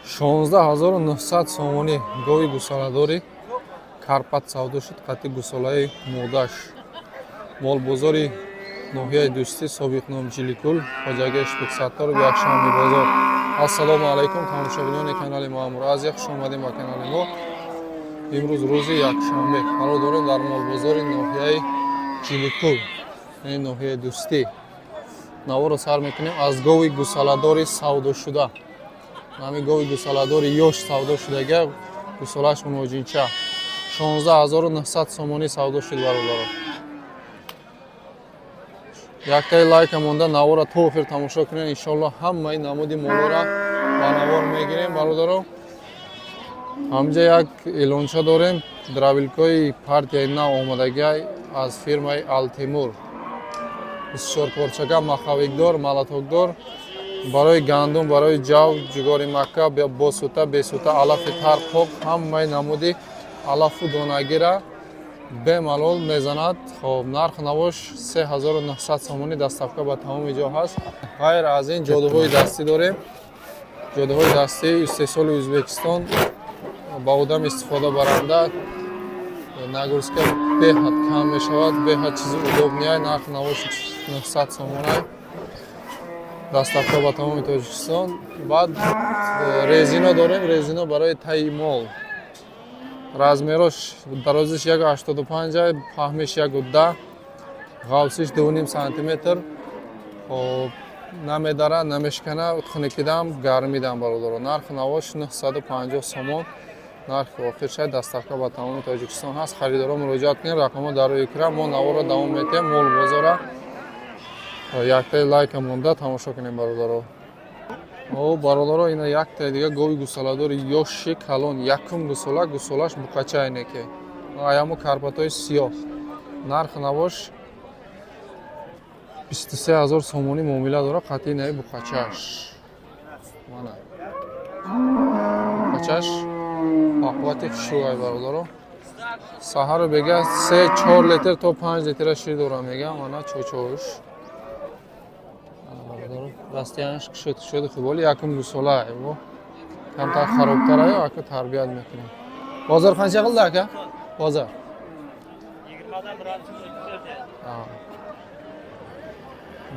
16900 сомонӣ гови гусоладори Карпат савдо шуд қати гусолаи модаш. Молбозори ноҳияи Дӯстӣ, собиқ ном Ҷиликул, хоҷагии Шпиксатторов, якшанбе бозор. Ассалому алайкум, тамошобинони канали Маъмур Азия, хуш омадем ба канали мо. Имрӯз рӯзи якшанбе қарор дорем дар молбозори ноҳияи Ҷиликул, яъне ноҳияи Дӯстӣ. Наворо сар мекунем аз гови гусаладори савдошуда. Ҳамин гови гусаладори ёш савдо шудага, гусолааш муноҷинча. 16900 сомонӣ савдо шуд бародаро. Яктаи лайка монда навора то охир тамошо кунед, иншоалло ҳамаи намуди молора ба навор мегирем бародаро. Ҳамҷа як эълонча дорем, дробилкои партияи нав омадагиай аз фирмаи Алтемур. 24 корчага, махавикдор, малатокдор, барои гандум, барои ҷав, ҷугори макка, босута, бесута, алафи тар, қоқ, ҳамаи намуди алафу донагира бемалол мезанад. Хоб, нарх навош 3900 сомонӣ, доставка ба тамоми ҷо ҳаст. Ғайр аз ин ҷодуҳои дастӣ дорем. Ҷодуҳои дастӣ истеҳсоли Ӯзбекистон, ба одам истифода баранда нагрузка беҳад кам мешавад, беҳад чизи удобный. Нарх навош 900 сомонай, доставка ба тамоми Тоҷикистон. Баъд резино дорем, резино барои таи мол. Размерош дарозиш 1,85, паҳмиш 1,10, ғавсиш 2,5 сантиметр. Хоб, намедара, намешкана, хунукидам, гармидам бародаро. Нархи навош 950 сомон. Нархи охир шай, доставка ба тамоми Тоҷикистон ҳаст. Харидоро муроҷиат кунед, рақамҳо дар рӯи экран. Мо наворо давом метиҳем, мол бозора. Яктаи лайка монда тамошо кунем бародаро. О, бародаро, ина яктаи дига гови гусоладори ёши калон, якум гусола, гусолаш буқача инеке. Аямо карпатои сиёҳ. Нарх навош 23000 сомонӣ муомила дора, қатъи наи буқачаш. Мана. Буқачаш бақуввати хушрӯай бародаро. Саҳару бега 3-4 литр то 5 литра шир дора мега, мана чочош. Дастиянаш кушод шуд хуболи якум гусола эво. Камтар харобтар аю, ака тарбият мекунем. Бозор қанча қилди ака? Бозор.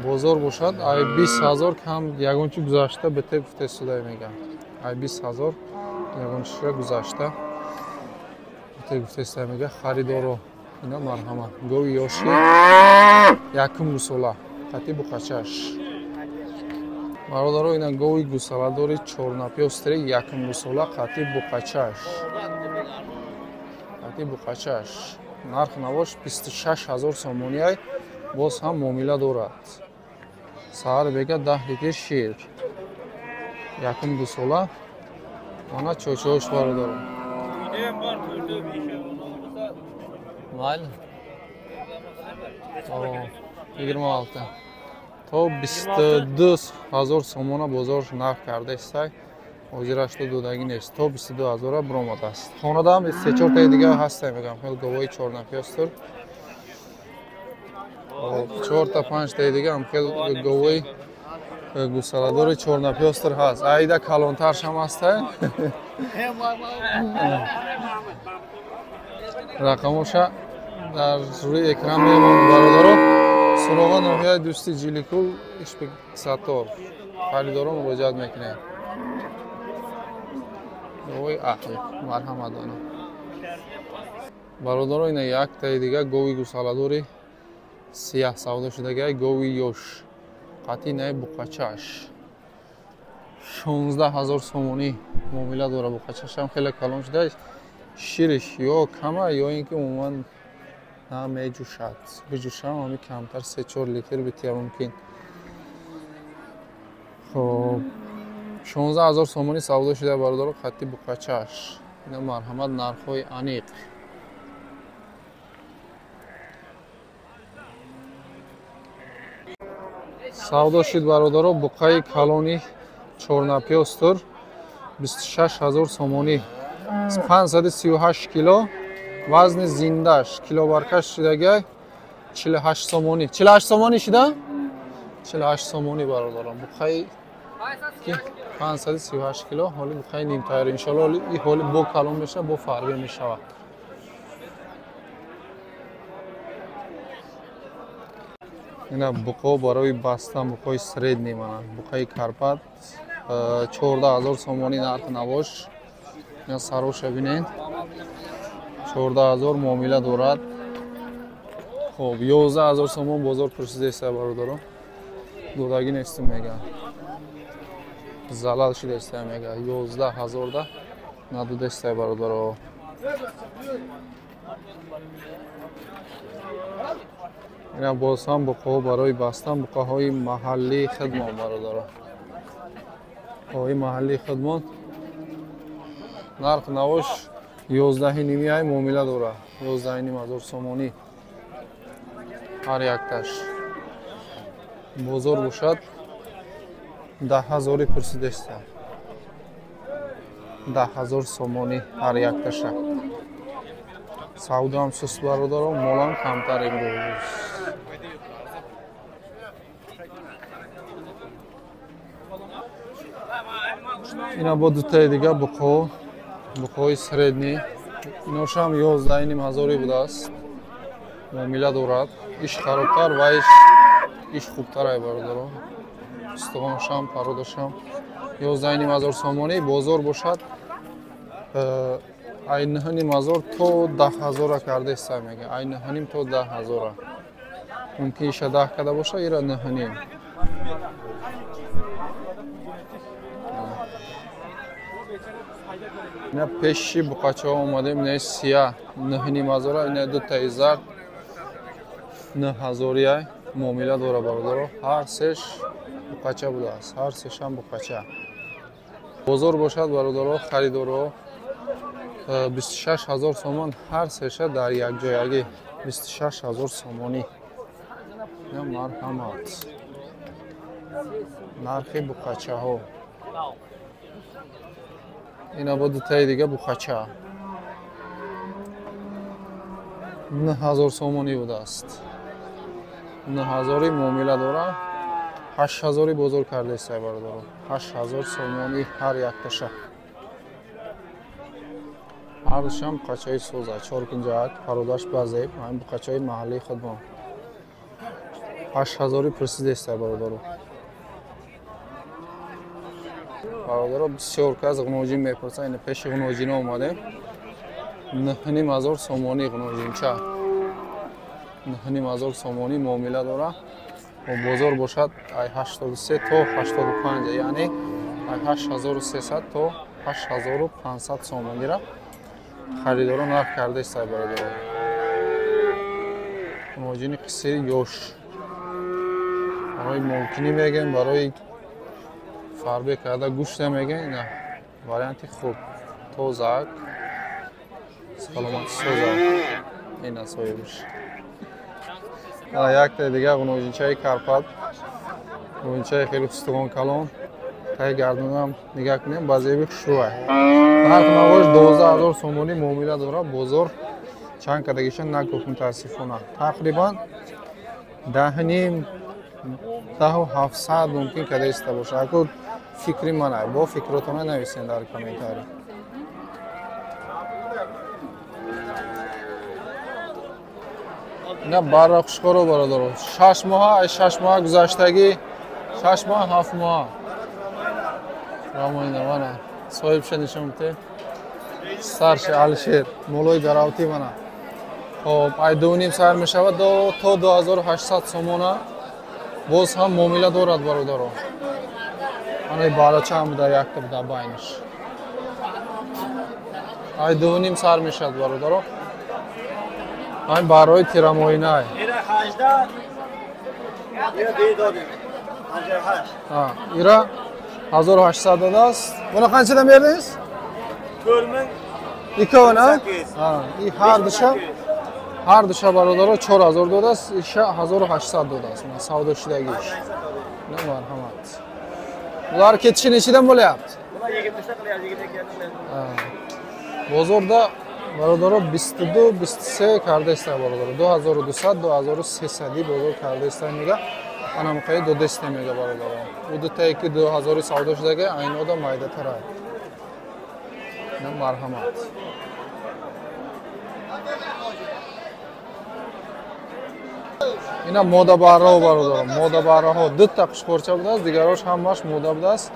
Бозор бошад, ай 20000 кам ягончи гузашта бите гуфта истода мегам. Ай 20000 ягончиша гузашта бите гуфта истода мега. Харидоро ина марҳамат. Гови ёши якум гусола, қати буқачаш. Бародаро, ина гови гусаладори чорнапёстри якум гусола, қати буқачаш. Қати буқачаш. Нарх навош 26000 сомониай, боз ҳам муомила дорад. Саҳар бега 10 литр шир. Якум гусола. Мана чочош бародаро. Майли. 26. То 22000 сомона бозор нарх карда истай. Ҳозирашто додагӣ нест. То 22000 биромадааст. Хонада ҳам 3-4 таи дига ҳастай мегам. Хел говои чорнапёстр. 4-5 таи дига ҳам хел говои гусаладори чорнапёстр ҳаст. Айда калонтарш ҳам ҳастай. Рақамоша дар рӯи экран мемонад бародаро. Суроға ноҳияи Дӯсти, Ҷиликул, Ишпиксатор. Харидоро муроҷиат мекунед. Говои аҳл, марҳамат дона. Бародаро, ина яктаи дига гови гусаладори сияҳ савдо шудагиай, гови ёш. Қатъи наи буқачаш. 16000 сомонӣ муомила дора. Буқачаш ҳам хеле калон шуда. Шириш ё кама, ё ин ки умуман намеҷӯшад. Биҷӯшам ҳами камтар 3-4 литр бития мумкин. Хоб, 16000 сомонӣ савдо шуда бародаро, қатъи буқачаш. Ина марҳамат, нархҳои аниқ. Савдо шуд бародаро буқаи калони чорнапёстр 26000 сомонӣ. 538 кило вазни зиндаш, килобаркаш шудагай 48 сомонӣ. 48 сомонӣ шуда? 48 сомонӣ бародарон. Буқаи 538 кило. Ҳоли буқаи нимтайёр иншоалло ҳоли бо калон мешавад, бо фарбе мешавад. Ина буқо барои бастан, буқои средний мана, буқаи Карпат 14000 сомонӣ нарх навош. Ина сароша бинед. 14000 муомила дорад. Хоб 11000 сомон бозор пурсидааст бародаро. Додагӣ нестим мега. Залал шудааст мега. 11000 да надодааст бародаро. Ина боз ҳам буқоҳо барои бастан, буқоҳои маҳаллии хидмон бародаро. Буқоҳои маҳаллии хидмон нарх навош 11.5 ай муомила дорад. 11.5 сомонӣ ҳар якташ. Бозор бошад 10000 пурсидааст. 10000 сомонӣ ҳар якташа. Савдо ҳам суст бародаро, молам камтар имрӯз. Ина бо дутаи дига буқо, буқои средний. Иношам 11.5 будааст. Муомила дорад. Иш харобтар ва иш хубтар ай бародаро. Устухоншам, пародашам 11.5 сомонӣ. Бозор бошад ай 9.5 то 10,000 кардааст мега. Ай 9.5 то 10,000. Мумкин иша 10 када боша, ира 9.5. Ина пеши буқачаҳо омадем, ина сия 9.5, ина дутаи зард 9,000 ай муомила дора бародаро. Ҳар сеш буқача будааст, ҳар сешам буқача. Бозор бошад бародаро, харидоро 26000 сомон ҳар сеша дар якҷоягӣ 26000 сомонӣ. Ина марҳамат. Нархи буқачаҳо. Ина бо дутаи дига буқача 9000 сомонӣ будааст. 9000 муомила дора. 8000 бозор кардааст бародаро. 8000 сомонӣ ҳар якташа. Ҳардушам буқачаи соза, чоркунҷак, пародаш базеб, ҳамин буқачаи маҳаллии худмон. 8000 пурсидааст бародаро. Бародаро бисёр кас ғуноҷин мепурсад. Ина пеши ғуноҷино омадем. 9.5 сомонӣ ғуноҷинча. 9.5 сомонӣ муомила дора. Бозор бошад ай 83 то 85, яъне ай 8300 то 8500 сомонира харидоро нарх кардааст бародаро. Ғуноҷини қисири ёш. Барои молкинӣ мегӯем, барои фарбе карда гӯшт намегӯем. Ина варианти хуб, тозак, саломати соза. Ина соҳибаш. Якта дига ғуноҷинчаи Карпат, ғуноҷинчаи хеле устухон калон. Таи гардунам нигаҳ кунем, базеби хушрӯай. Нарх навош 12000 сомонӣ муомила дорад. Бозор чанд кадагиша нагуфт мутаассифона. Тақрибан 10.5 10700 мумкин када иста бошад. Ако фикри ман ай, бо фикротона нависен дар комментарий. Ина барра хушхоро бародаро. 6 моҳа, ай 6 моҳа гузаштагӣ, 6 моҳа, 7 моҳа. Рамоина мана соҳибша нишон бите. Старши Алишер, молои гаравтӣ мана. Хоб, ай 2.5 сар мешавад то 2800 сомона. Боз ҳам муомила дорад бародаро. Ана барача ҳам буда, якта буда байниш. Ай 2.5 сар мешавад бародаро. Ай барои тирамоинай. Ира 18 ира 2 додем. 58. Ира 1800 додааст. Буни qanchadan berdingiz? 4000. Ikkovini? Ha, ҳар душа бародаро 4000 додааст, иша 1800 додааст. Mana savdo ishidagi ish. Marhamat. Bular ketishi nechidan bo'lyapti? Bular 20 ta qilyapti, 22 Bozorda бародаро 22 23 кардаиста бародаро. 2200 2300 бозор кардаиста мега. Анамқаи додесте мега бародаро. Ӯ дутае ки 2000 савдо шудаги, айнода майдатара. Ина марҳамат. Ина модабарраҳо бародаро, модабарраҳо дута қушқорча будааст, дигарош ҳамаш мода будааст.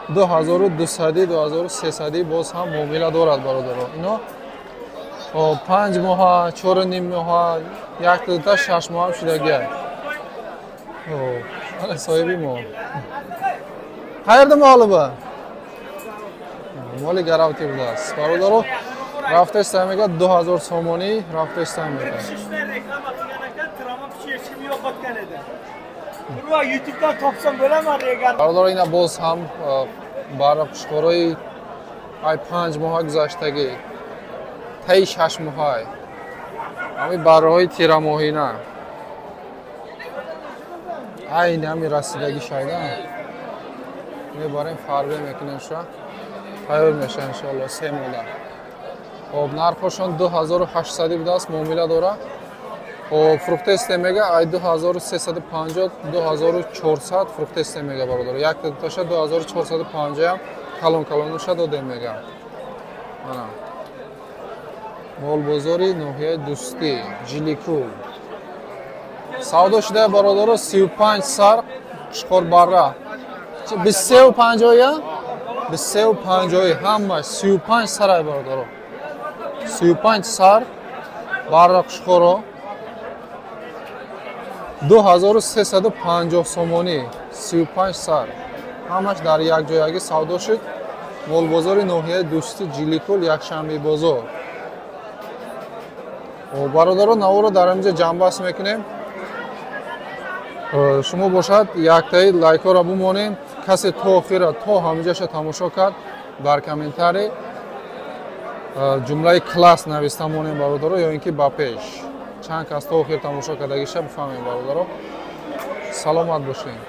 2200, 2300 боз ҳам муомила дорад бародаро. Ино 5 моҳа, 4.5 моҳа, 1-2 6 моҳ ҳам шудагиа. Ана соҳиби мо. Qayerda moli bu? Моли гаравти будааст. Бародаро, рафта истамега 2000 сомонӣ рафта истамега. Бародаро, ина боз ҳам барра қушқорои ай 5 моҳа гузаштагӣ, таи 6 моҳай. Ҳами барраҳои тирамоҳина. Айни ҳами расидагӣ шайда. Мебарем, фарбе мекунем ша. Тайёр меша иншоалло 3 моҳда. Хоб, нархошон 2800 будааст, муомила дора. Хоб, фурӯхтаисте мега ай 2350, 2400 фурӯхтаисте мега бародаро. Якта дуташа 2450 калон калонуша додем мега. Ана. Молбозори ноҳияи Дӯстӣ, Ҷиликул. Савдо шуда бародаро 35 сар қушқорбарра. 23,50 23,50 ҳама 35 сарай бародаро. 35 сар барра қушқоро 2350 сомонӣ 35 сар. Ҳамаш дар якҷоягӣ савдо шуд. Молбозори ноҳияи Дӯстӣ, Ҷиликул, якшанбе бозор. Бародаро, наворо дар инҷа ҷамъбаст мекунем. Шумо бошад яктаи лайкҳоро бимонем. Касе то охира то ҳамиҷаша тамошо кард, дар комментари ҷумлаи класс нависта монем бародаро, ё ин ки ба пеш. Чанд кас то охир тамошо кардагиша бифаҳмем бародаро. Саломат бошед.